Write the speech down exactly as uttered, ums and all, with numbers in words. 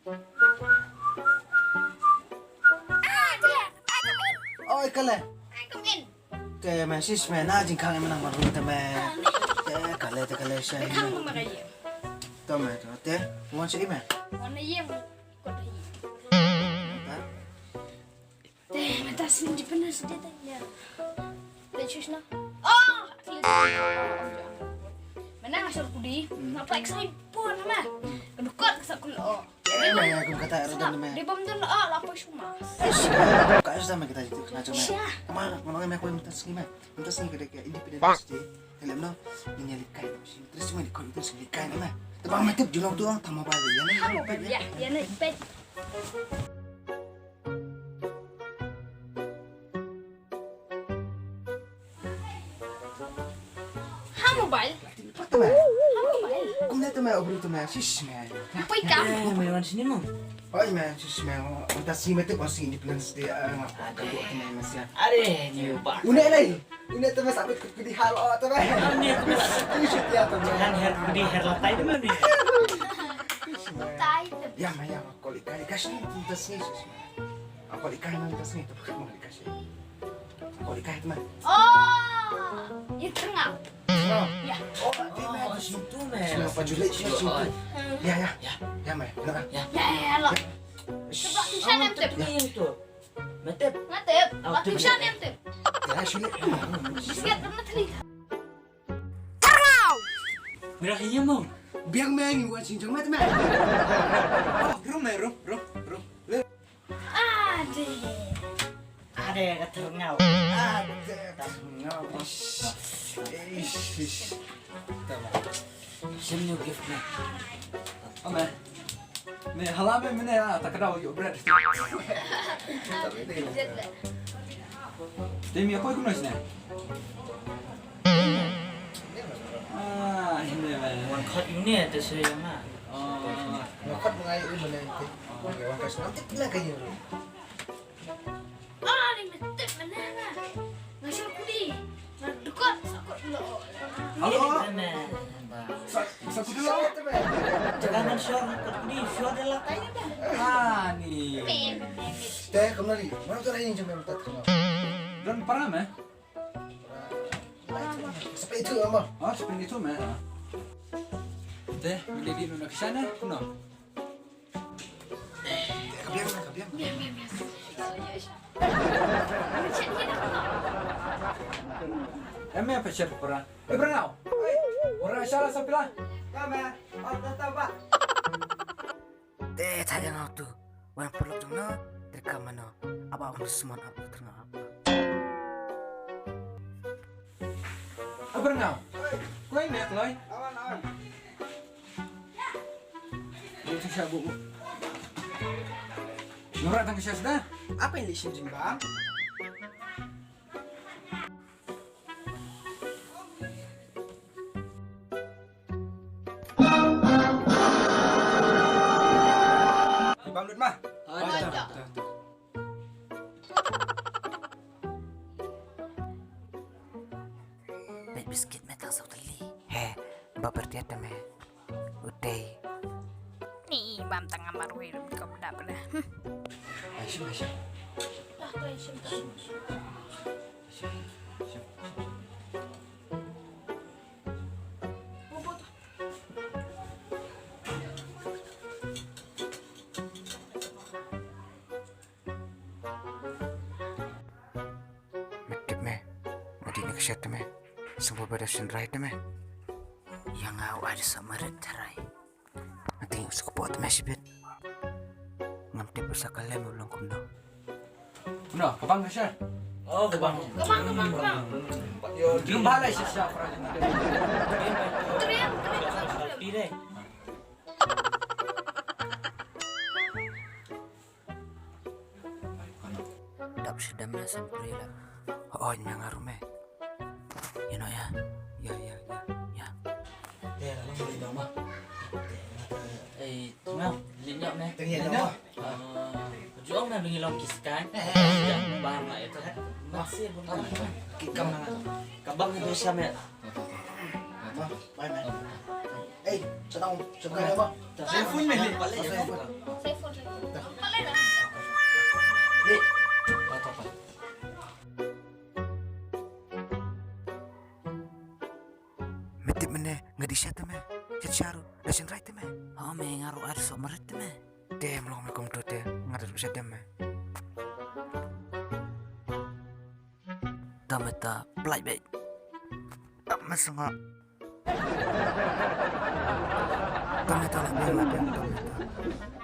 Oi, kale. Te me sis me na jingkhang em na marwei te me. Te kale, te kale, sha. Te khang ma ka ye. To me, to te. Wan sha i me. Wan na ye mo. Ko te ye. Te me ta sin ji pena sidi te ya. Te sus na. Oh, kle. Me na ngasal kudi. Na plek sai pon me. Kedukot sa kul oh. Eh, me, kum kata era dan me. Di bom dun ah, la poi suma. Ka sa me kita jitu kena cuma. Sya. Kama, kama me koi minta sngi me. Minta sngi kada ke independence day. Kalau no, ini likai. Terus cuma di koi terus likai me. Tebang me tip julong tu orang tama balik ya. Kamu kan ya, ya ni pet. Ha mobile. Pak tu me. Ha mobile. Kumne tu me obru tu me. Sis me. Apa ikan? Eh, me wan sini mo. Oi me, sis me. Minta sngi me tu pasti independence day. Ada tu me masih. Are ni upa. Une lai. Une tu me sabit kut kudi hal oh tu me. Une tu me. Tu shit ya tu me. Jangan her kudi her latai tu me ni. Tai tu. Ya me ya. Kol ikai kasih minta sngi sis me. Kol ikai minta sngi tu pakai mau dikasih. Kol ikai tu me. Oh, itu ngau. Oh. Ya. Oh, di me. Oh, situ me. Situ apa julek situ. Ya ya. Ya. Ya me. Benar. Ya ya ya lo. Sebab tu sana yang tip. Ni tu. Matip. Matip. Waktu sana yang tip. Ya sulit. Siap tu matip. Terngau! Mira hiya mo. Biang me ngi wan sing jong me te me. Oh, rum me rum rum rum. Ade. Ade ka terngau. Ade terngau. Ish. Ish. Ish. Tama. Sim new gift me. Ame. Me hala me mene ah takada yo bread. Te mi koi kumno sne. Ah, hinde me. Wan khot uni te se ma. Oh. Wan khot mengai u mene te. Wan khot nam tik na kayu. Ah, ni mesti mana? Ngasal kudi. Ngadukot sakut lo. Halo. Sa sa kudi lo. Jangan shor kudi shor de la tai de. Ah, ni. Te kemari. Mana tu lain jam yang tak kenal. Dan para me. Seperti itu ama. Oh, seperti itu me. Te, beli di nuna kesana, kuno. Ka biang, ka biang. Em ya pechar pura. Eh, Bernau. Ora shala sapila. Kame, al tata ba. Te thaya ngau tu. Wan pulok jong no. Terka mano. Aba wan semon aba terngau aba. Abrangau. Kloi ne kloi. Awan awan. Ni tu sha bu. Nora tang sha sda. Apa yang lisin jin bang? Bang lut mah. Bait biskit me tang saw tylli. He, ba bertiat me. Utei. Ni bam tang amar wei rum kom da pada. Aisha, Aisha. Ah, tu Aisha. Aisha, Aisha. Me tip me, nga dei na ka shet te me, sngewbha ba da sngewrai te me. Ïa nga u ai da sa marit tharai. Nga dei u sngewbha te me shibit. Ngam tip ba sa ka lem u long kumno. Kumno, ka bang ka shet? Oh, ka bang. Ka bang, ka bang, ka bang. Jumpa lai shisha. Trian, trian, trian. Dap shi dam na sempri la. Oi, nya nga rume. Ïa no ïa. Ïa, ïa, ïa, ïa. Te la ni dong ma. Ei, ngau, ni nyok ne. Te ni dong ma. Jong na bingi long kiskan. Ba ma itu kan. Masih bun kan. Kikam na. Kabang itu sama. Bye, man. Ei, sa tang, sa tang ba. Sa phone me le. Sa phone. Tip mynne nga dih sha te me. Shet sha ruh da shen rai te me. Ho me nga ruh ar sok meret te me. Te mlong me kumtu te nga da ruh sha te me. Tameta plai bek. Tap me sngok. Tameta la bek la bek tameta.